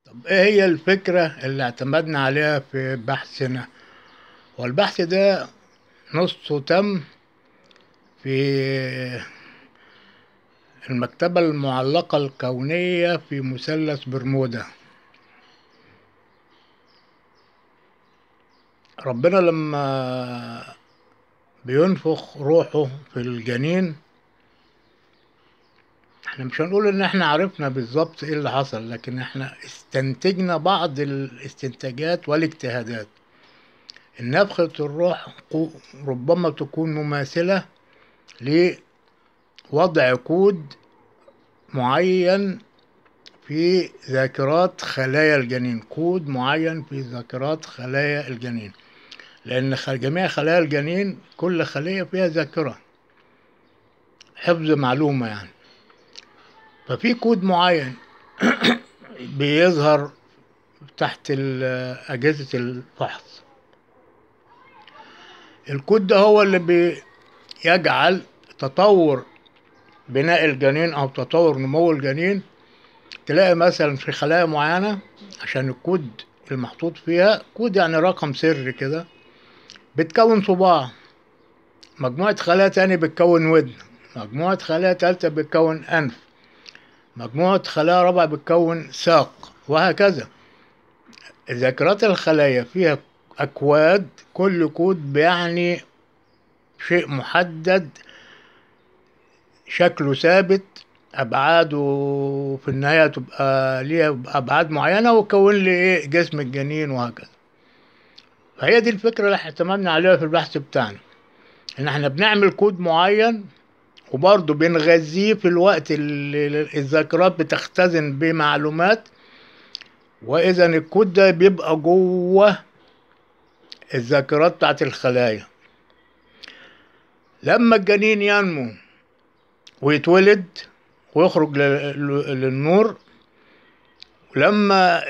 طب ايه هي الفكرة اللي اعتمدنا عليها في بحثنا؟ والبحث ده نصه تم في المكتبة المعلقة الكونية في مثلث برمودا. ربنا لما بينفخ روحه في الجنين، احنا مش هنقول ان احنا عرفنا بالظبط ايه اللي حصل، لكن احنا استنتجنا بعض الاستنتاجات والاجتهادات. النفخة الروح ربما تكون مماثلة لوضع كود معين في ذاكرات خلايا الجنين، كود معين في ذاكرات خلايا الجنين، لأن جميع خلايا الجنين كل خلية فيها ذاكرة، حفظ معلومة يعني. ففي كود معين بيظهر تحت أجهزة الفحص. الكود ده هو اللي بيجعل تطور بناء الجنين أو تطور نمو الجنين. تلاقي مثلا في خلايا معينة، عشان الكود المحطوط فيها كود يعني رقم سري كده، بتكون صباع، مجموعة خلايا تاني بتكون ودن، مجموعة خلايا تالتة بتكون أنف، مجموعة خلايا رابعة بتكون ساق، وهكذا. ذاكرات الخلايا فيها أكواد، كل كود بيعني شيء محدد، شكله ثابت، أبعاده في النهاية تبقى ليها أبعاد معينة، وتكون لي إيه جسم الجنين وهكذا. فهي دي الفكرة اللي اعتمدنا عليها في البحث بتاعنا، إن إحنا بنعمل كود معين وبرضه بنغذيه في الوقت اللي الذاكرات بتختزن بمعلومات، وإذا الكود ده بيبقى جوه الذاكرات بتاعت الخلايا. لما الجنين ينمو ويتولد ويخرج للنور، ولما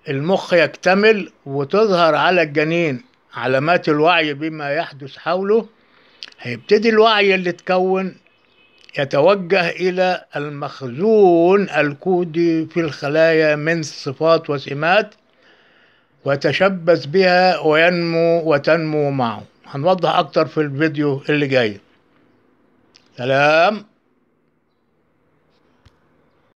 المخ يكتمل وتظهر على الجنين علامات الوعي بما يحدث حوله، هيبتدي الوعي اللي اتكون يتوجه إلى المخزون الكودي في الخلايا من صفات وسمات، ويتشبث بها وينمو وتنمو معه. هنوضح أكتر في الفيديو اللي جاي. سلام.